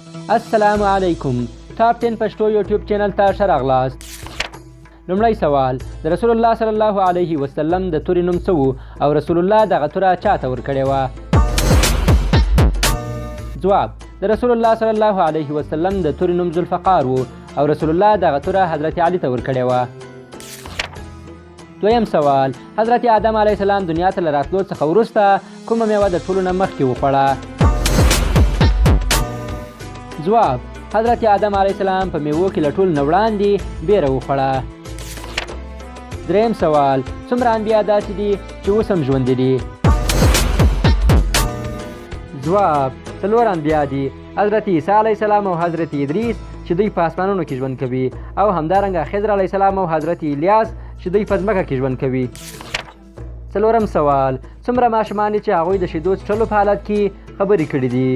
السلام علیکم، ټاپ 10 پښتو یوټیوب چینل ته ښه راغلاست. لومړی سوال، د رسول الله صلی الله علیه وسلم د تورې نوم څه و او رسول الله دغه توره چا ته ورکړې وه؟ ځواب، د رسول الله صلی الله علیه وسلم د تورې نوم ذوالفقار و او رسول الله دغه توره حضرت علي ته ورکړې وه. دویم سوال، حضرت آدم علیه السلام دنیا ته له راتلو څخه وروسته کومه میوه د ټولو نه مخکې وخوړه؟ ځواب، حضرت آدم علیه السلام په میوو کې له ټولو نه وړاندې بیره وخوړه. دریم سوال، څومره انبیا داسې دي چې اوس هم ژوندي دي؟ ځواب، څلور انبیا دي، حضرت عیسی علیه السلام او حضرت ادریس چې دوی په اسمانونو کې ژوند کوي، او همدارنګه خضر علیه السلام او حضرت الیاس چې دوی په ځمکه کې ژوند کوي. څلورم سوال، څومره ماشومان دي چې هغوی د شیدو څښلو په حالت کې خبرې کړې دي؟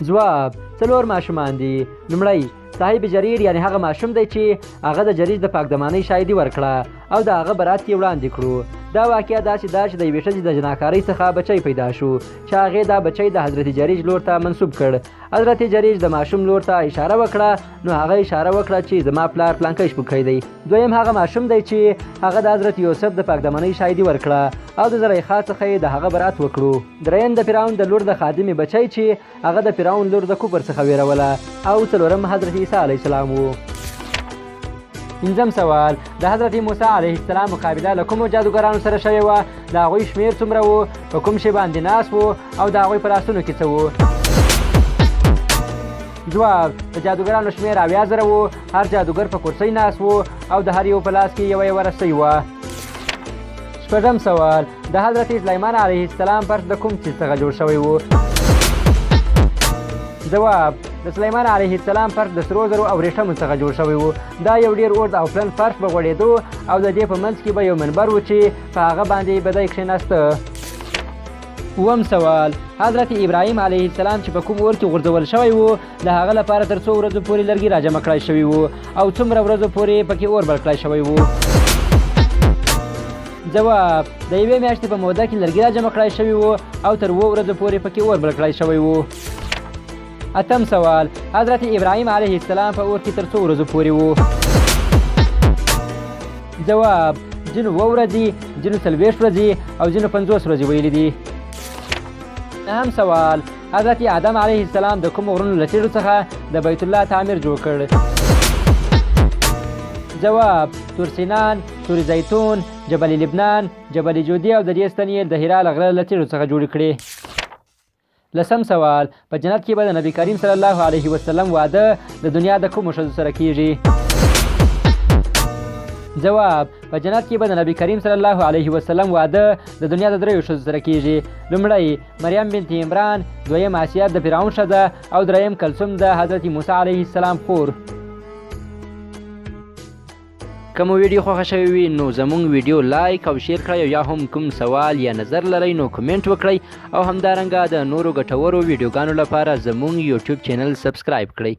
ځواب، څلور ماشومان دي. لومړی صاحب جریر، یعنی هغه ماشوم دی چې هغه د جریج د پاکدمانۍ شاهدي ورکړه او د هغه برات یې وړاندې کړو. دا واقعه داسې ده چې د یوې ښځې د جناکارۍ څخه بچی پیدا شو چې هغې دا بچی د حضرت جریج لور ته منسوب کړ. حضرت جریج د ماشوم لور ته اشاره وکړه، نو هغه اشاره وکړه چې زما پلار پلانکی شپوکی دی. دویم هغه ماشوم دی چې هغه د حضرت یوسف د پاکدمنۍ شاهدي ورکړه او د زلیخا څخه یې د هغه برات وکړو. دریم د فرعون د لور د خادمې بچی چې هغه د فرعون لور د کفر څخه ویروله، او څلورم حضرت عیسی علیه السلام و. پنځم سوال، د حضرت موسی علیه السلام مقابله له کومو جادوګرانو سره شوې وه؟ د هغوی شمېر څومره و؟ په کوم شی باندې ناست وو او د هغوی په لاسونو کې څه وو؟ ځواب، د جادوګرانو شمېر 70,000 وو، هر جادوګر په کرسۍ ناست وو او د هر یو په لاس کې یوه یوه رسۍ وه. شپږم سوال، د حضرت سلیمان علیه السلام فرش د کوم څیز څخه جوړ شوی و؟ ځواب، د سلیمان علیه السلام فرش د سرو زرو او ریښمو څخه جوړ شوی و. دا یو ډېر اوږد او پلن فرش به غوړېدو او د دې په منځ کې به یو منبر و چې په هغه باندې به دی کښېناسته. اووم سوال، حضرت ابراهیم علیه السلام چې په کوم اور کې غورځول شوی و، د هغه لپاره تر څو ورځو پورې لرګي راجمع کړای شوي وو او څومره ورځو پورې پکې اور بل کړای شوی و؟ ځواب، د یوې میاشتې په موده کې لرګي راجمع کړای شوي وو او تر 7 ورځو پورې پکې اور بل کړای شوی و. اتم سوال، حضرت ابراهیم علیه السلام په اور کې تر څو ورځو پورې وو؟ ځواب، ځینو 7 ورځې، ځینو 40 ورځې او ځینو 50 ورځې ویلي دي. نهم سوال، حضرت آدم علیه السلام د کومو غرونو له تیږو څخه د بیت الله تعمیر جوړ کړ؟ ځواب، تور سینان، تور زیتون، جبل لبنان، جبل جودي او د دې ستنې یې د حرا له غره له تیږو څخه جوړې کړې. لسم سوال، په جنت کې به د نبی کریم صلی الله علیه وسلم واده د دنیا د کومو ښځو سره کیږي؟ ځواب، په جنت کې به د نبی کریم صلی الله علیه وسلم واده د دنیا د دریو ښځو سره کیږي. لومړی مریم بنت عمران، دویم آسیه د فرعون ښځه او دریم کلثوم د حضرت موسی علیه السلام خور. که مو ویډیو خوښه شوې وي نو زموږ ویډیو لایک او شیر کړئ، او یا هم کوم سوال یا نظر لرئ نو کومنټ وکړئ، او همدارنګه د نورو ګټورو ویډیوګانو لپاره زموږ یوټیوب چینل سبسکرایب کړئ.